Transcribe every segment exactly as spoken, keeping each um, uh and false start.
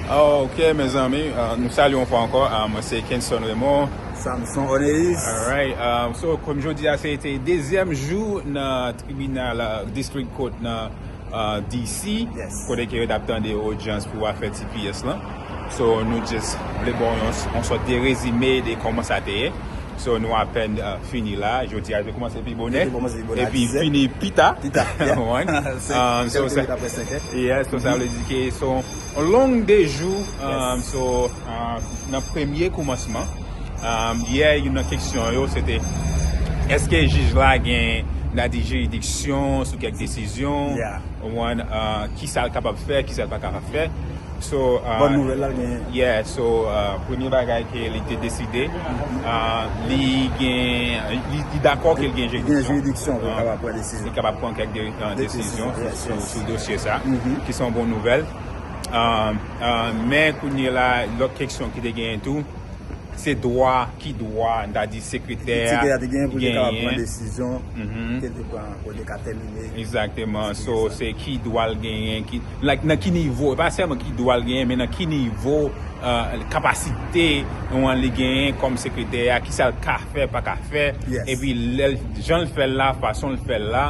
Ok, mezanmi, uh, nou salye yon fwa ankò. Uh, mwen se Kenson Raymond. Samson Oneis. Alright. Uh, so, kòm jodi a, se te dezyèm jou nan tribinal uh, District Court nan uh, D C. Yes. Kote ke yo t ap tande odyans pou afè T P S lan. So, nou just vle ba w yon, yon sòt de rezime de kòman sa te ye. So, nou apèn uh, fini la. Jodi a, te kòmanse pi bonè. Epi fini pi ta. Pi ta. Yeah. One. Um, so, sa, yeah, so, sa vle di ke se yon long de jou. Um, so, uh, nan premye kòmansman, um, yè, youn nan kesyon yo, se te, èske jij la gen, n a di, jiridiksyon sou kèk desizyon? One, uh, ki sa l kapab fè, ki sa l pa kapab fè? So, uh, Bòn nouvèl la l genyen. Yeah, so, uh, premye bagay ke li te deside, uh, li gen, li, li dakò ke l gen Li gen jiridiksyon. Jiridiksyon pou l kapab pran desizyon. Li kapab pran kèk de- uh, De- desizyon desizyon, yes, sou, yes. Sou dosye sa, ki se yon bon nouvèl. Uh, uh, men kounye la, lòt kesyon ki te genyen tou, se dwa, ki dwa, n ta di sekretè a Sekretè a te genyen pou li kapab pran genyen. Desizyon ke l te pran, pou li ka tèmine. Exactement. So, se ki dwa l genyen, ki, like, nan ki nivo, e pa sèlman ki dwa l genyen, men nan ki nivo uh, kapasite wan li genyen kòm sekretè a, ki sa l ka fè, pa ka fè, Yes. Epi lè l- jan l fè l la, fason l fè l la,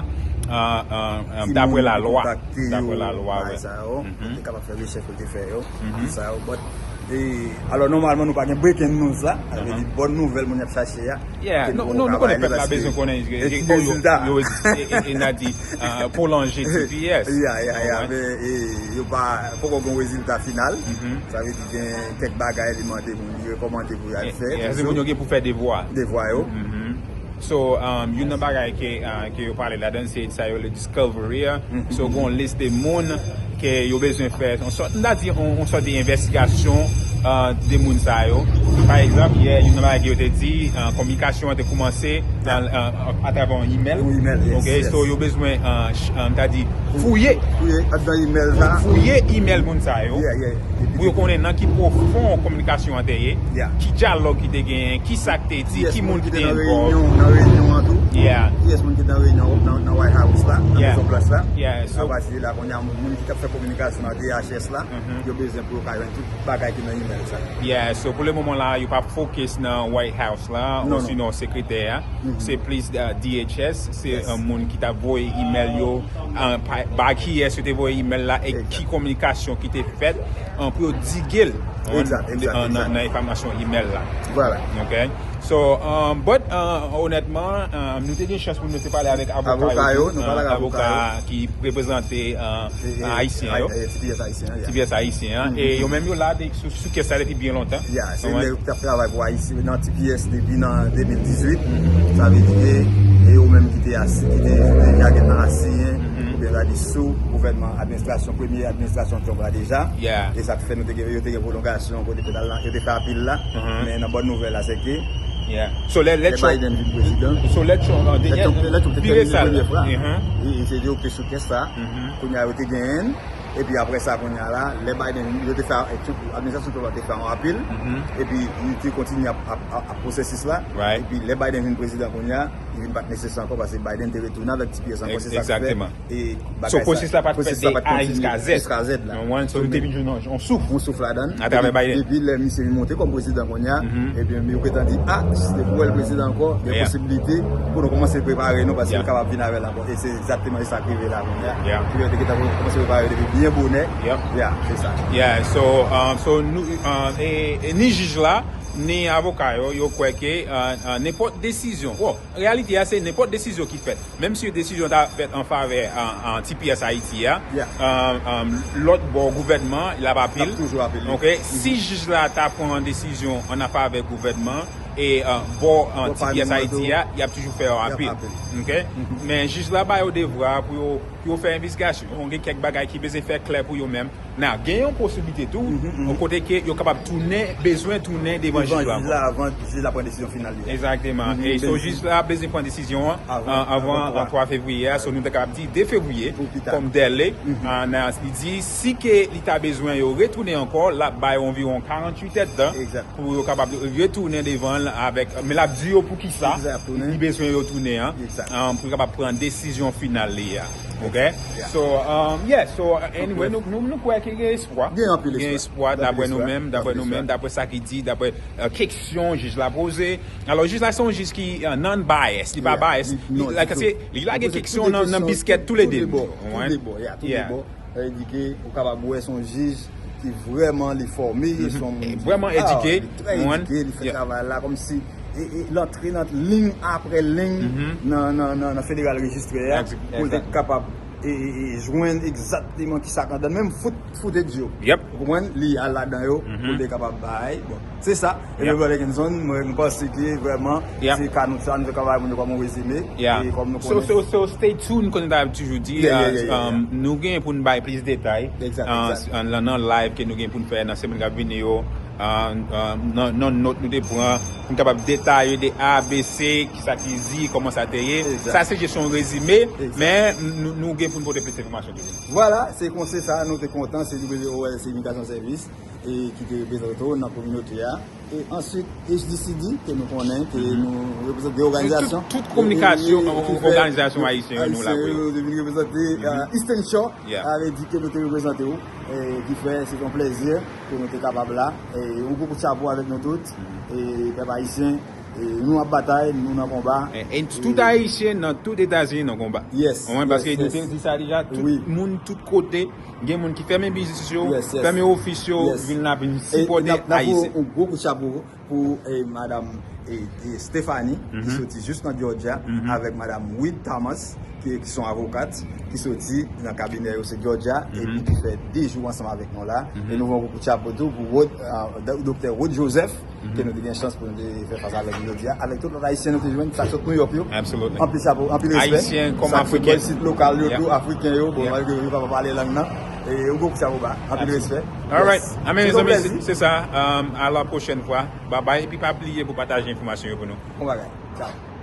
uh, uh, uh, Ki dapre moun la ki lwa. kontakte yo, Dapre la lwa, bagay wi. Sa yo, pou te kapab fè rechèch pou te fè yo, ki sa yo. But, e, alò, nòmalman, nou pa gen breaking news la. Sa vle di, bòn nouvèl moun y ap chache a. Yeah, Ke nou, nou nou, nou poko konnen ka pèp la bay li bezwen konnen paske e- ti e- yo- rezilta. yo- e- e- e n a di uh, pwolonje T P S. Ya, ya, ya, Alright. Men e, yo pa poko gen rezilta final. Sa vle di gen kèk bagay li mande moun, li rekòmande pou y al fè. Èske moun yo gen pou fè devwa? Devwa yo. So, um, youn nan bagay ke, uh, ke yo pale ladan, se sa yo le discovery a. So, gon lis de moun ke yo bezwen fè, yon sòt, m ta di, yon, yon sòt de envestigasyon uh, de moun sa yo. Pa egzanp, yè, youn nan bagay ke yo te di, uh, kominikasyon an te kòmanse nan, uh, atravè yon email. Yon email, yes, Ok, yes. So, yo bezwen uh, ch- uh, m ta di, fouye. Fouye andan email la. Fouye email moun sa yo. Yeah, yeah. Pou yo konnen nan ki pwofon kominikasyon an te ye, Yeah. Ki dyalòg ki te genyen, ki sa k te di, Yes, ki moun ki te nan envòlve. Reyinyon, nan reyinyon an tou. Yeah. Yes, moun ki te nan reyinyon nan, nan White House la, nan Yeah. Mezon Blanch la. Yeah, so- Apati de la, kounye a, moun ki t ap fè kominikasyon nan D H S la, yo bezwen pou yo ka jwenn tout bagay ki nan email sa. Yeah, so pou le moman la, yo pa fokis nan White House la, Non, osinon sekretè a. Se plis uh, D H S, se Yes. uh, moun ki t ap voye email yo, uh, pa- ba kiyès yo te voye email la, e Exact. Ki kominikasyon ki te fèt, uh, pou yo dige l uh, Exact, exact, uh, nan, exact. Nan enfòmasyon email la. Voilà. Ok. So, um, but, uh, onètman, um, nou te gen chans pou nou te pale avèk avoka Avoka yo, yo, nou pale ak uh, avoka avoka ki reprezante uh, E- e- ayisyen yo. e- T P S ayisyen an, yeah. T P S ayisyen an. E yo menm yo la de- sou, sou kès la depi byen lontan. Ya, se Konprann? Nèg ki t ap travay pou Ayiti nan T P S depi nan de mil dizuit. Sa vle di ke e yo menm ki te asi, ki te deja gen nan asiyen, oubyen sa di sou gouvènman administrasyon, premye administrasyon Trump la deja. Yeah. E sa k fè nou te gen, yo te gen pwolongasyon kote yo te al nan, yo te fè apil la. Men nan bòn nouvèl la, se ke Yeah. So lè lè lè Trump Biden vin prezidan, So lè Trump an lè dènyè Trump, lè Trump te pi tèmine resal. premye fwa, Mhm. e, e se yo ki te sou kès la. Kounye a yo te genyen l. Epi apre sa, kounye a la, lè Biden, yo te fè, administrasyon Trump la te fè yon apil. Epi li te kontinye ap, ap, ap, ap pwosesis la. Right. Epi lè Biden vin prezidan kounye a, li vin pa t nesesè ankò paske Biden te retounen avèk T P S ankò. Se sa k fè Exactement. E So pwosesis la pa t fèt de A jiska Z. Jiska Z la. Yon souf. Yon souf ladan. Atravè Biden. Depi lè misye vin monte kòm prezidan konya, ebyen yo gentan di, ah, si se pou wè l prezidan ankò, gen posiblite pou nou kòmanse prepare nou paske l kapab vin avè l ankò. E se egzakteman sa k rive la konya. Yo te gentan kòmanse prepare depi byen bonè. Ya, se sa. Yeah, so, um, so nou, um, e, e ni jij la, ni avoka yo, yo kwè ke uh, uh, nenpòt desizyon, bon, reyalite a se nenpòt desizyon ki fèt. Menm si desizyon ta fèt an favè an, an T P S Ayiti a, Yeah. um, um, lòt bò gouvènman l ap apil. L ap toujou apil, wi. Ok, si jij la ta pran desizyon an favè gouvènman e uh, bò uh, Bò pa T P S nou an Ayiti tou, a, y ap toujou fè yo y ap apil. Apil. Ok? Men jij la ba yo devwa pou yo, pou yo fè envestigasyon. Gen kèk bagay ki bezwen fè klè pou yo menm. Nan gen yon posibilite tou, yon kote ke yo kapab tounen, bezwen tounen devan jij la Devan jij ankò. La avan jij la pran desizyon final li. Egzakteman. Mhm, E so ben, jij la bezwen pran desizyon an Avan- an- avan avan twa. Twa fevriye a, so nou te kapab di de fevriye Pou pi ta. Kòm dèle. An, nan, li di si ke li ta bezwen yo retounen ankò, l ap bay yo anviwon karannwit èdtan Egzakt. Pou yo kapab retounen devan l avèk, men l ap di yo pou ki sa Pou ki sa y ap tounen. Li bezwen yo tounen an, Egzakt. an, pou yo kapab pran desizyon final li a. Ok? So, um, yeah, so, uh, anyway, nou, nou, nou kwè ke gen espwa. Gen anpil espwa. Gen espwa, dapre nou menm, dapre nou menm, dapre sa ki di, dapre, uh, keksyon jij la poze. Alò, jij la se yon jij ki, uh, non-bias, li pa bias. Li, like I say, li lage keksyon nan, nan biskèt tou le de bò. Tou le bò, yeah, tou le bò. Sa vle di ke ou kapab wè se yon jij ki vrèman li fòme, se yon moun ki, vrèman edike, li trè edike, li fè travay la kòmsi e, e, l antre nan liy apre liy nan, nan, nan, nan federal rejistre a, pou l te kapab e, e, e, jwenn egzakteman ki sa k anndan, menm foot, footage yo. Ou konprann? Li al ladan yo, pou l te kapab bay. Bon, se sa. E men Brother Kenson, mwen, mwen panse ke vrèman, se ka nou, sa nou te ka bay moun yo kòm yon rezime. E kòm nou konnen. So, so, so stay tuned, konnen ta toujou di, uh, um, nou gen pou n bay plis detay, uh, nan, nan live ke nou gen pou n fè nan semèn k ap vini yo. Ah, ah, nan, nan nòt nou te pran, pou n kapab detaye de A, B, C, kisa ki Z, kòman sa te ye. Sa se jis yon rezime, men nou, nou gen pou n pote plis enfòmasyon toujou. Vwala, se konsa nou te kontan, se W O L C Immigration Service, e ki te reprezante w nan kominote a. E answit, H D C D, ke nou konnen, ke nou reprezante òganizasyon. Tout, tout kominikasyon, òganizasyon ayisyen yo, nou la pou yo. Yo te vin reprezante, ah, Eastern Shore, sa vle di ke nou te reprezante w, e ki fè, se yon plezi. Ke nou te kapab la. E yon gwo kout chapo avèk nou tout. E pèp ayisyen, e nou ap batay, nou nan konba. E, e tout ayisyen nan tout Etazini nan konba. Yes. Ou konprann? Paske nou te di sa deja, tout moun, tout kote, gen moun ki fèmen biznis yo, fèmen ofis yo, vin la, vin sipòte ayisyen. Yon gwo kout chapo pou, e, madanm, e, e, Stephanie, ki soti jis nan Georgia, avèk madanm Weed Thomas, ki, ki se yon avokat, ki soti nan kabinè yo, se Georgia, epi ki fè de jou ansanm avèk nou la. E nou voye yon kout chapo tou pou Rod, ah, do-, doktè Rod Joseph, ke nou te gen chans pou nou te fè fas avèk li jodi a, avèk tout lòt ayisyen nou te jwenn, sa k sot New York yo. Anpil chapo, anpil respè. Ayisyen kòm Afriken. Sa k sot bò isit lokal yo tou, Afriken yo, bon, malgre yo pa pale lang nan. E yon gwo kout chapo ba, anpil respè. Alright. Yes. I mean, se yon plezi. Se sa. Um, à la prochaine fois. Bye bye. Epi pa bliye pou pataje enfòmasyon yo pou nou. Bon bagay. Ciao.